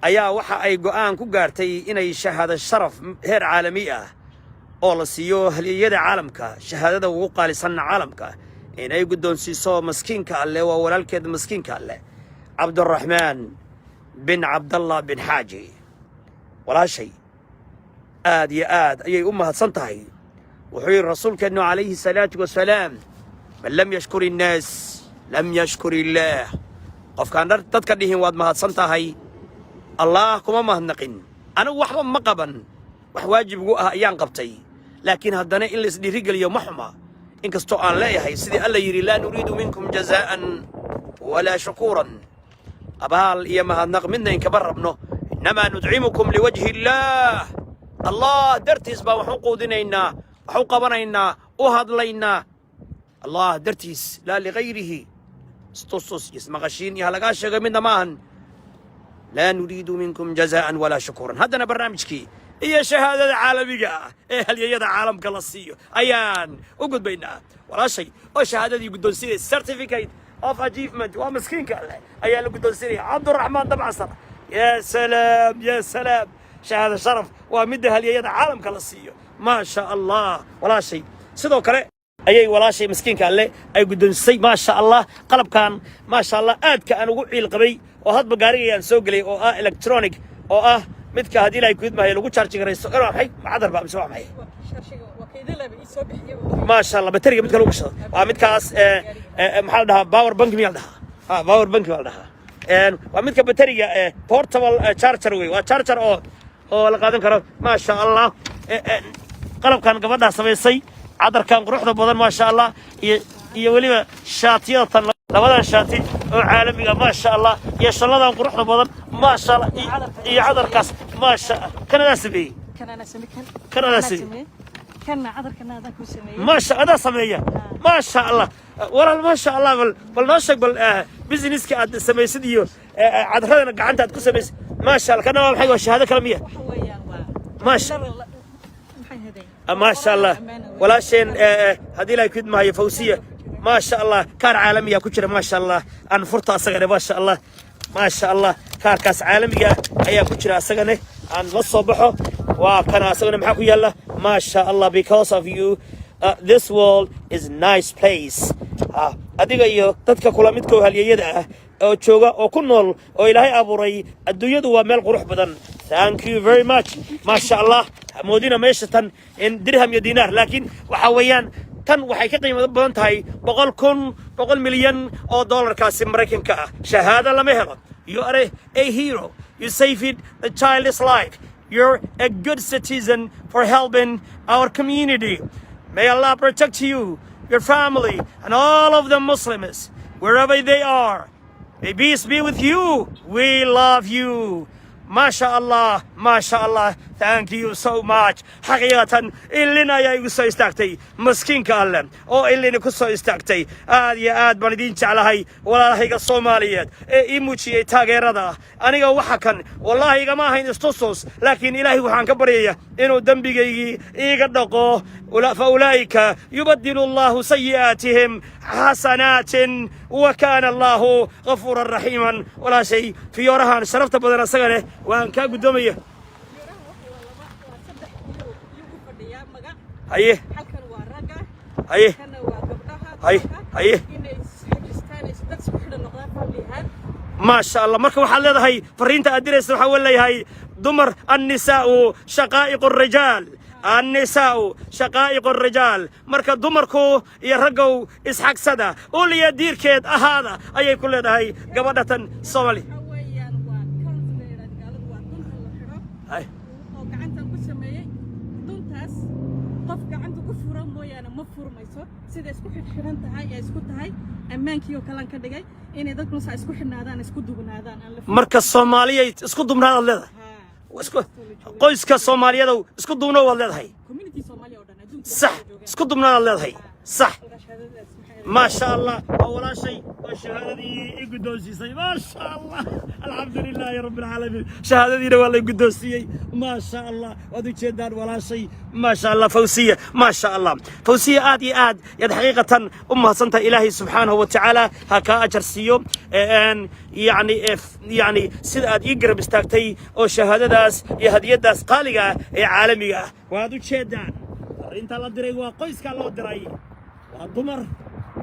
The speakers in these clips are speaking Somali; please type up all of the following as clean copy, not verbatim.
Ayaa waxa ay go'aan ku gaartay inay shahaado sharaf heer caalami ah oo la siiyo halyeeyada caalamka, shahaadada ugu qaalisanna caalamka, inay guddoonsiiso maskiinka Alleh. Waa walaalkeed maskiinka Alleh, Cabduraxmaan bin Cabdallah bin Xaaji. Walaashay aad iyo aad ayay u mahadsan tahay. Wuxuu yidhi rasuulkeennu calayhi salaatu wasalaam: "Man lam yashkur innaas lam yashkur illaah." Qofkaan dadka dhihin "Waad mahadsan tahay," Allah kuma mahadnaqin. Anigu waxba ma qaban, wax waajibigu ah ayaan qabtay, laakiin haddana in laisdhiirigeliyo ma xuma, inkastoo aan leeyahay sidii Alla yidhi: "Laa nuriidu minkum jazaa'an walaa shukuuran." Abaal iyo mahadnaq midna inkama rabno. Innamaa nudcimukum liwajhi illaah. Allah dartiis baan wax u quudinaynaa, wax u qabanaynaa, u hadlaynaa, Allah dartiis, laa ligayrihi. Istustus iyo ismaqashiin iyo halagaa sheego midna ma ahan. Laa nuriidu minkum jazaa'an walaa shukuuran. Haddana barnaamijkii iyo shahaadada caalamiga ah ee halyayada caalamka la siiyo ayaan u gudbaynaa. Walaashay oo shahaadadii guddoonsinaysa, certificate of achievement, waa maskiinka Alleh ayaa la guddoonsinaya, Cabduraxmaan Dabcasar. Ya salaam, ya salaam! Shahaada sharaf waa midda halyayada caalamka la siiyo. Maasha Allah! Walaashay sidoo kale ayay, walaashay maskiinka Alle ay guddoonsisay, maasha Allah, qalabkan, maasha Allah, aadka aan ugu ciil qabay oo hadba gaarigayaan soo gelay, oo ah electronic, oo ah midka haddii Ilahay kudmahayo lagu charge garaysto. Waa maxay? Macadar ba mise waa maxay? Maasha Allah! Bateriga midka lagu gashado waa midkaas. Maxaa la dhahaa? Power bank miyaa la dhahaa? Power bank baa la dhahaa. Waa midka bateriga, portable charger wey. Waa charger oo la qaadan karo. Maasha Allah! Qalabkan gabadhaa samaysay, cadarkan quruxda badan, maasha Allah, iyo weliba shaatiyada tan, labadan shaati oo caalamiga, maasha Allah, iyo shalladan quruxda badan, maasha Allah, iyo cadarkaas, maasha. Kanadaa sameeyey? Kanana samey kan. Kan adaa sameeyey? Kanna cadarkana adaan kuu sameeyey. Maasha, adaa sameeya. Maasha Allah, walaal, maasha Allah. Bal noo sheeg bal businesska aad samaysid iyo cadradana gacanta aad ku samaysid. Maasha Allah! Kana waa maxay? Waa shahaado kale miya? Waxa weeyaan waa Maasha. Maxay hadeen? Maasha Allah! Walaasheen, haddii Ilahay kid maayo, Fawsiya, maasha Allah, kaar caalamiya ku jira. Maasha Allah! Aan furta asagane. Maasha Allah, maasha Allah! Kaarkaas caalamiga ayaa ku jira asagane. Aan la soo baxo. Waa kana asagana. Maxaa ku yaalla? Maasha Allah! "Because of you, this world is nice place." Adiga iyo dadka kula midka oo halyeeyada ah oo jooga oo ku nool oo Ilaahay abuuray, adduunyadu waa meel qurux badan. Thank you very much. Maasha Allah! Moodina meesha tan in dirham iyo diinaar, laakiin waxa weeyaan tan waxay ka qiimo badan tahay 100,000, 100 milyan oo dollarkaasi Maraykanka ah. Shahaado lama helo. "You are a hero. You saved the child's life. You're a good citizen for helping our community. May Allah protect you, your family, and all of the Muslims wherever they are. May peace be with you. We love you." Maasha Allah, maasha Allah! Thank you so much. Xaqiiqatan ilin ayaa igu soo istaagtay, maskiinka Alleh oo ilini ku soo istaagtay. Aad iyo aad baan idiin jeclahay, walaalahayga Soomaaliyeed ee ii muujiyey taageerada. Aniga waxa kan wallaahi igama ahayn istusus, laakiin Ilaahay waxaan ka baryaya inuu dembigaygii iiga dhaqo. Fa ulaa'ika yubadilu Allahu sayi'aatihim xasanaatin wa kaana Allahu gafuuran raxiiman. Walaashay, fiyoorahan sharafta badan asagane waan kaa guddoomaya. Waa saddex iyuu ku fadhiyaa magac. Haye. Halkan waa ragga. Haye. Kana waa gabdhaha. Haye. Dumarka. Haye. Inay isxajistaan, is dad isku xidhan noqdaan family ahaan. Maasha Allah! Marka waxaad leedahay, fariinta aad diraysa waxaa leeyahay dumar: annisaa'u shaqaa'iqu rijaal, annisaa'u shaqaa'iqu rijaal. Marka dumarku iyo raggow isxagsada, uliya diirkeed ahaada, ayay ku leedahay gabadha tan Soomaali. Waxa weeyaan waa count la yidhahdo gaaladu, waa dunta la xidho oo gacantan ku sameeyey. Duntaas qof gacanta ku furan mooyaane ma furmayso. Sida isku xidhxidhan tahay ee isku tahay ammaankii oo kalan ka dhigay inay dadku saa isku xidhnaadaan, isku dubnaadaan, aan la Marka Soomaaliyay isku dubnaadaad leedahay. Haa. Isku qoyska Soomaaliyadow isku dubno waad leedahay. Community Soomaaliya oo dhan adduunka Sax, isku dubnaadaad leedahay, sax. shahaadadaas maxay Maasha Allah, waa walaashay oo shahaadadii i guddoonsiisay. Maasha Allah, alxamdu lilaahi rabbi alcaalamiin. Shahaadadiina waa la guddoonsiiyey. Maasha Allah, waad ujeedaan walaashay. Maasha Allah, Fawsiya. Maasha Allah, Fawsiya, aad iyo aad yaad xaqiiqatan u mahadsantahay. Ilaahay subxaanahu wa tacaala ha kaa ajar siiyo. Yani sida aad ii garab istaagtay oo shahaadadaas iyo hadiyadaas qaaliga ah ee caalamiga ah. Waad ujeedaan, arrinta la diray waa qoyska loo diray, waa dumar,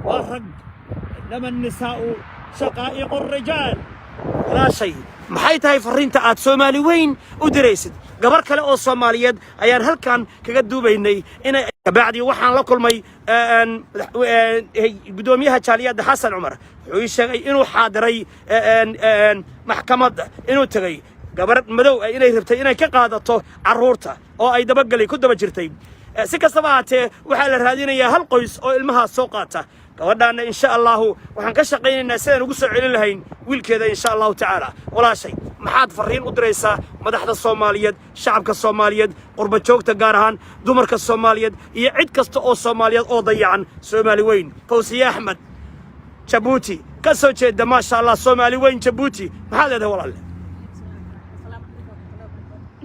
waa rag. إنما النساء شقائق الرجال. Walaashay, maxay tahay fariinta aad Soomaali weyn u diraysid? Gabar kale oo Soomaaliyeed ayaan halkan kaga duubaynay inay kabacdi waxaan la kulmay guddoomiyaha jaaliyadda Xasan Cumar. Wuxuu ii sheegay inuu xaadiray maxkamadda, inuu tegey gabar madow ah inay rabtay inay ka qaadato carruurta oo ay dabagelay ku daba jirtay. Si kastaba ahaatee, waxaa la raadinayaa hal qoys oo ilmahaas soo qaata. Gabadhaana, insha Allahu, waxaan ka shaqaynaynaa sidaan ugu soo celin lahayn wiilkeeda, insha Allahu tacaala. Walaashay, maxaad farriin u diraysaa madaxda Soomaaliyeed, shacabka Soomaaliyeed, qurba joogta, gaar ahaan dumarka Soomaaliyeed iyo cid kasta oo Soomaaliyeed oo dayacan? Soomaali weyn, Fawsiye Axmed, Jabuuti ka soo jeeda. Maasha Allah, Soomaali weyn Jabuuti, maxaad leedahay, walaalle? Asalaamu calaykum waraxmatullahi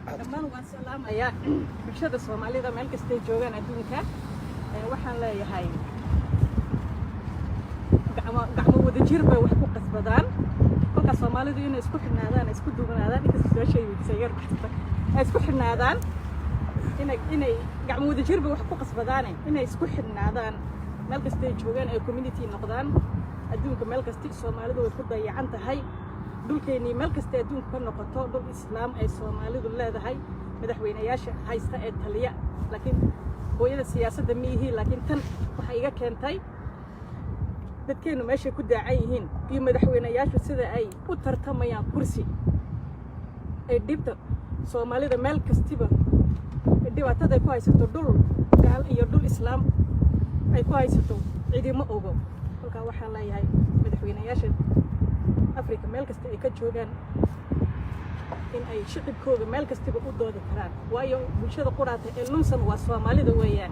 wabarakaatu. Dhammaan waan salaamayaa bulshada Soomaalida meel kastay joogaan adduunka. Waxaan leeyahay, gacmo gacmo wadajir bay wax ku qasbadaan. Kolkaa Soomaalidu inay isku xidhnaadaan, isku duubnaadaan. Inkasta su-aasha ay weydiisay yar baxsata, ay isku xidhnaadaan, inay gacmo wadajir bay wax ku qasbadaane, inay isku xidhnaadaan meel kastay joogaan, ay community noqdaan. Adduunka meel kasta Soomaalidu way ku dayacan tahay. Dhulkeennii meel kasta adduunka ka noqoto dhul Islaam ay Soomaalidu leedahay, madaxweynayaasha haysta ee taliya. Laakiin hooyada siyaasadda ma ihi, laakiin tan waxay iga keentay dadkeennu meeshay ku daacan yihiin iyo madaxweynayaashu sida ay u tartamayaan kursi, ay dhibta Soomaalida meel kastiba dhibaatada ay ku haysato, dhul gaal iyo dhul Islaam ay ku haysato, cidima ogo. Kolkaa waxaan leeyahay madaxweynayaasha Afrika meel kasta ay ka joogaan in ay shicibkooga meel kastiba u doodi karaan, waayo bulshada quraata ee lunsan waa Soomaalida weeyaan.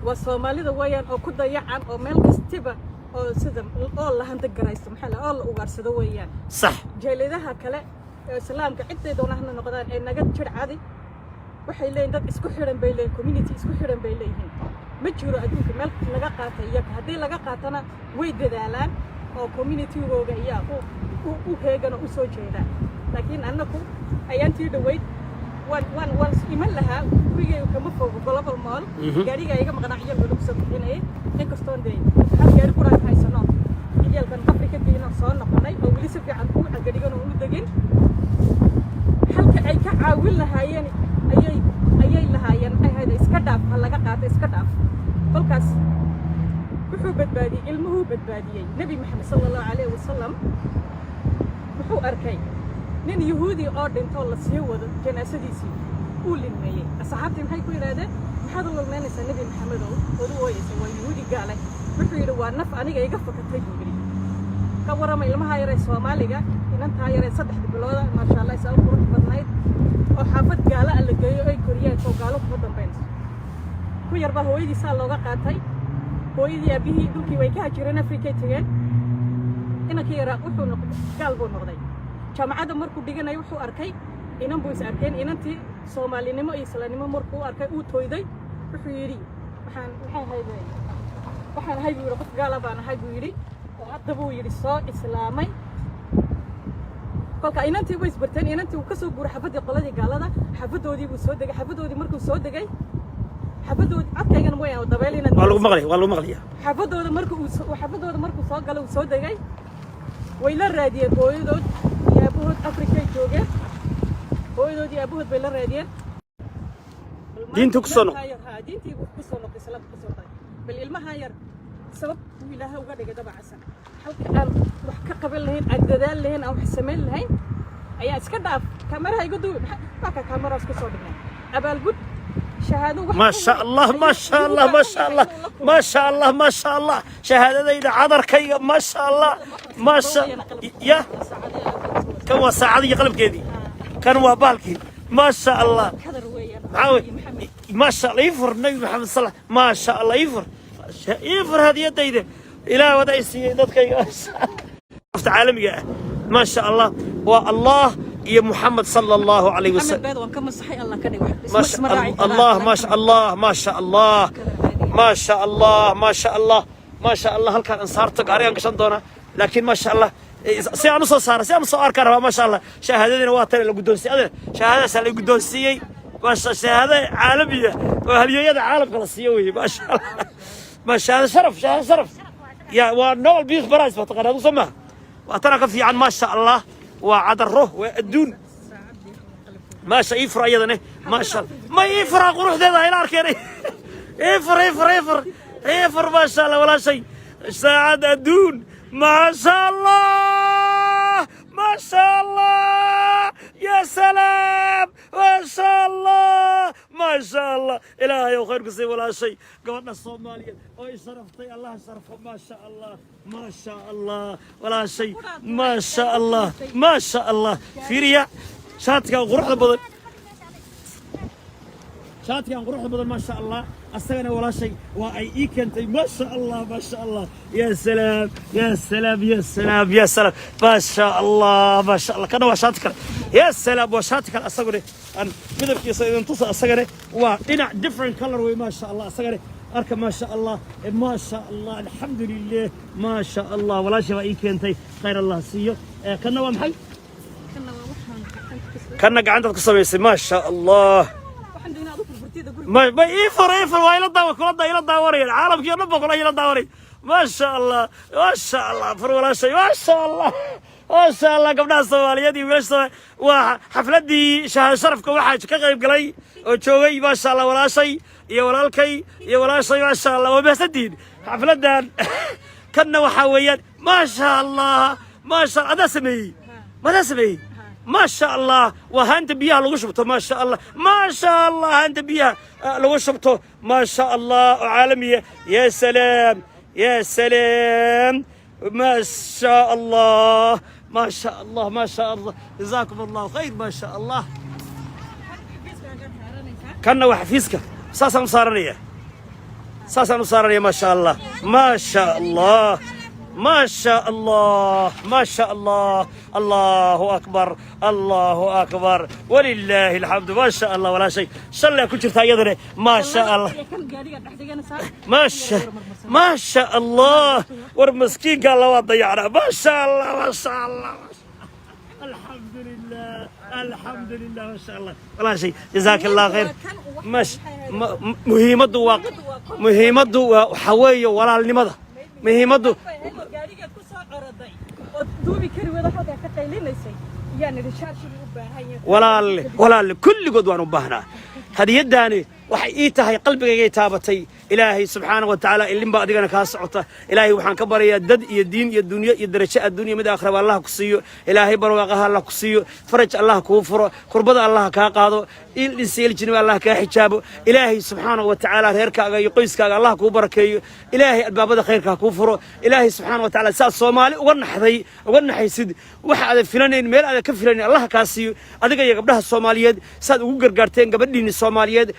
Waa Soomaalida weeyaan oo ku dayacan oo meel kastiba oo sida oo la hantagaraysto, maxaa la oo la ugaarsado weeyaan. Jaaliyadaha kale ee Islaamka, cidday doonaan hana noqdaan, ee naga jir cadi, waxay leeyihin dad isku xidhan bay leeyihin, community isku xidhan bay leeyihiin. Ma jiro adduunka meel laga qaata iyaga. Haddii laga qaatana way dadaalaan oo communitygooga iyaa u heegan oo u soo jeeda. Laakiin annaku ayaantii dhoweyd waan iman lahaa, gurigayga kama fogo Global Mall. Gaarigaa iga maqnaa, ciyaalka lagu soo bixinayay, inkastoon dee hal gaari quraan haysano. Ciyaalkan Afrika geyno soo noqonay oo weli si fiican u cagadhigan oo u degin. Halka ay ka caawin lahaayeen ayay lahaayeen, maxay ahayd, iska dhaaf, ha laga qaato, iska dhaaf. Kolkaas wuxuu badbaadiyey ilmuhuu badbaadiyey. Nebi Maxamed sala Allahu calayhi wasalam wuxuu arkay nin Yuhuudi oo dhintoo la sii wado janaasadiisii, uu lilmeeyey. Asxaabtii maxay ku yidhaahdeen? "Maxaad u lilmeynaysaa, Nebi Maxamedow, ood u ooyeysa? Waa Yuhuudi gaale." Wuxuu yidhi, "Waa naf aniga iga fakatay," buu yidhi. Ka warrama ilmaha yaree Soomaaliga, inantaa yaree 3 bilooda, maasha Allah, isaa u qurux badnayd, oo xaafad gaala a la geeyo, ay koriyaan, oo gaalo kuma dambaynayso. Ku yarbaa hooyadiisaa looga qaatay. Hooyadii aabihii dhulkii way ka hajireen, Afrikay tegeen. Inankii yaraa wuxuu noqday gaal buu noqday. Jaamacadda markuu dhiganayo wuxuu arkay inan buu is arkeen. Inantii Soomaalinimo iyo Islaamnimo markuu u arkay, uu tooyday. Wuxuu yidhi, "Waxaan maxay ahayd, waxaan ahay," buu yidhi, "qof gaala baan ahay," buu yidhi, "oo hadda," buu yidhi, "soo islaamay." Kolka inantii way isbarteen. Inantii uu ka soo guuray xafaddii qoladii gaalada, xafadoodii buu soo degay. Xafadoodii markuu soo degay, xafadoodii, codkaygana mooyaan dabeel inaad Waa lagu maqlaya, waa lagu maqlaya. Xaafadooda markuu soo galay, uu soo degay, way la raadiyeen hooyadood iyo aabahood. Afrikay joogeen. Hooyadood iyo aabahood bay la raadiyeen. Diinta ku soo noq. Ha, diintii buu ku soo noqday, salaada ku soo noqday. Bal ilmaha yar sabab uu Ilaahay uga dhigay dabacasan. Halka aan wax ka qaban lahayn, aan dadaal lahayn, aan wax samayn lahayn, ayaa iska dhaaf, kaameraha iga duubi, waa ka kaameraha isku soo dhignay, abaalgud, shahaado wax ما شاء الله، ما شاء الله، ما شاء الله، ما شاء الله، ما شاء الله. شهادadayda, cadarkayga, ما شاء الله، ما شاء ya. Kan waa saacadii iyo qalabkeedii, kan waa baalkii. ما شاء الله. Kadar weeyaan. Maxaa wey? Maxamed. ما شاء الله. Ii fur. Nabi Maxamed sal, ما شاء الله. Ii fur. Ii fur hadiyadayda. Ilaah wada i siiyey dadkayga caalamiga ah. Maasha Allah, waa Allah iyo Muxamed sala Allahu calayhi Maxamed wasalam. Beed waan ka masaxay, Allah ka dhig. ما شاء الله، ما شاء الله، ما شاء الله، ما شاء الله، ما شاء الله، ما شاء الله. Halkaan ansaarta gaarigaan gashan doonaa, laakiin maasha Allah, si aan usoo saara, si aan usoo arkaan rabaa. Maasha Allah, shahaadadina waa tan la guddoonsiiyey. Adina shahaadadaasaa la guddoonsiiyey. Maasha, shahaado caalamiya oo halyeeyada caalamka la siiyo weye. Maasha Allah, ma shahaado sharaf, shahaado sharaf ya waa Nobel Peace Prize baa taqaanaa adu, soo maha? Waa tana ka fiican. Maasha Allah, waa cadaro, waa adduun. Maasha, ii fur ayadane. Maasha Allah, ma ii furaa quruxdeeda hayla arkeenay. Ii fur, ii fur, ii fur, ii fur. Maasha Allah, walaashay, saacad adduun. Maasha Allah, maasha Allah, ya salaam, maasha Allah, maasha Allah. Ilaahay ow khayrku sii walaashay, gabadha Soomaaliyeed oo i sharaftay. Allah sharfo. Maasha Allah, maasha Allah, walaashay, maasha Allah, maasha Allah. Fiiriya shaatigan quruxda badan, shaatigan quruxda badan. Maasha Allah, asagana walaashay waa ay ii keentay. Maasha Allah, maasha Allah, ya salaam, ya salaam, ya salaam, ya salaam. Maasha Allah, maasha Allah. Kana waa shaati kale. Ya salaam, waa shaati kale asagune aan midabkiisa idin tusa. Asagane waa dhinac different color wey. Maasha Allah, asagane arka. Maasha Allah, maasha Allah, alxamdu lilah. Maasha Allah, walaashay baa ii keentay, khayr Allah siiyo. Kana waa maxay? Kana waa waxaan gacanta ku Kana gacantaad ku samaysay. Maasha Allah. Waxaan doonaa adigu furfurtida guriga. Ma ii fur, ii fur. Waa ila daawa kula ila daawanayaan caalamkii oo dhan ba kula ila daawanay. Maasha Allah, maasha Allah, fur walaashay. Maasha Allah, maasha Allah. Gabdhaha Soomaaliyeed iyo wiilasha Soomaaliyeed, waa xafladdii shahaado sharafka. Waxaa ka qayb galay oo joogay, maasha Allah, walaashay iyo walaalkay iyo walaashay. Maasha Allah, waa mahadsantihiin xafladdan. Kanna waxaa weeyaan, maasha Allah, maasha Allah. Adaa sameeyey? Madaa sameeyey? Maasha Allah, waa haanta biyaha lagu shubto. Maasha Allah, maasha Allah, haanta biyaha lagu shubto. Maasha Allah, oo caalamiya. Ya salaam, ya salaam, maasha Allah, maasha Allah, maasha Allah. Jazaakum Allahu khayr. Maasha Allah. Xafiiskaaga xaaranaysaa. Kanna waa xafiiska, saasaan u saaranaya, saasaan u saaranaya. Maasha Allah, maasha Allah, maasha Allah, maasha Allah. Allahu akbar, Allahu akbar, walilaahi alxamdu. Maasha Allah, walaashay, shalay ku jirta iyadane. Maasha Allah. Iyo kan gaadhiga dhex dhiganaysaa. Maasha, maasha Allah. War maskiinka alla waa dayacnaa. Maasha Allah, maasha Allah. Alxamdu lilah, alxamdu lilah. Maasha Allah, walaashay, jazaaka Allah khayr. Mash muhiimaddu waa waxaa weeye walaalnimada muhiimaddu. Gaadhigaad ku soo coroday oo duubi kari wada, halkaa ka qaylinaysay, yaa nidhi shaarshigii u baahan yahay. Walaalle, walaalle, kulligood waan u baahnaa. Hadiyaddaani waxay ii tahay, qalbigaygay taabatay. Ilaahay subxaana wa tacaala, ilinbaa adigana kaa socota. Ilaahay waxaan ka baryayaa dad iyo diin iyo dunyo iyo darajo adduunya mid aakhiraba Allah ku siiyo. Ilaahay barwaaqaha Allah ku siiyo, faraj Allah kuu furo, kurbada Allah kaa qaado, il insi il jinniba Allah kaa xijaabo. Ilaahay subxaana wa tacaala reerkaaga iyo qoyskaaga Allah kuu barakeeyo. Ilaahay albaabada khayrka ha kuu furo. Ilaahay subxaana wa tacaala saad Soomaali uga naxday, uga naxaysid, waxa aadan filanayn, meel aadan ka filanayn Allah kaa siiyo, adiga iyo gabdhaha Soomaaliyeed saad ugu gargaarteen gabadhiinni Soomaaliyeed.